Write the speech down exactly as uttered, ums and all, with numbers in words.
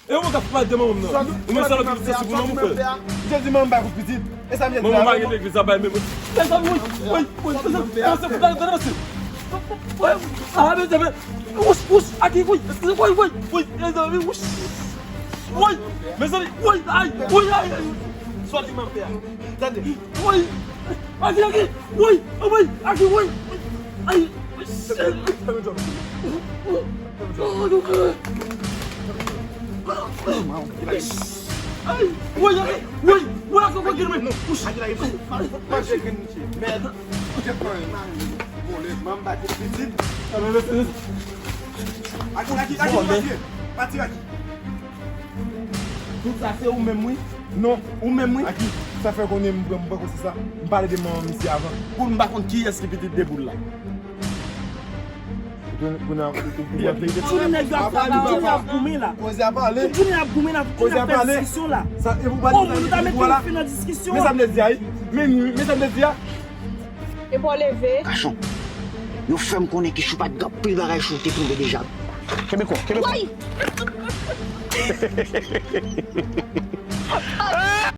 E ou ka pale de manman m nan. Ou menm salòp ki santi pou manman m, frè. Misye di manman m bay kout pitit. E sa misye di la. Manman m pa gen legliz la bay menm. Mezanmi, woy, woy, woy, mezanmi, mezanmi, mezanmi. Woy, ah, mezanmi. Wouch, wouch, Aki, woy, woy, woy, woy, mezanmi, wouch. Woy, mezanmi, woy, ay, woy, ay, ay. Sòti manman m fè a. Tande. Woy, Aki, Aki, woy, woy, Aki, woy. Ay, ay, woy, Aki, woy, woy, Aki, woy, grenn mwen. Manje grenn mouche. Mèd. Kèt mwen. Vole. Manman bay pou pitit. Aki, Aki, Aki, pati, pati, Aki. Tout sa se ou menm wi. Non, ou menm wi. Aki, sa fè konnen m, m pran konsyans la. M pale de manman misye avan. Pou m pa konn kiyès ki pitit Deboul la. Pou, pou nan, pou, pou, pou, Tout jounen nèg yo ap, tout jounen y ap goumen la. Koze a pale. Tout jounen y ap goumen la, tout jounen y ap fè diskisyon la. Sa, e pou pale de diskisyon la. Mezanmi, mezanmi, mezanmi. E pa w leve. Gason, yo fè m konnen Kichou pa t gen anpil bagay sou ou te tonbe deja. Kenbe kò, kenbe kò. Woy!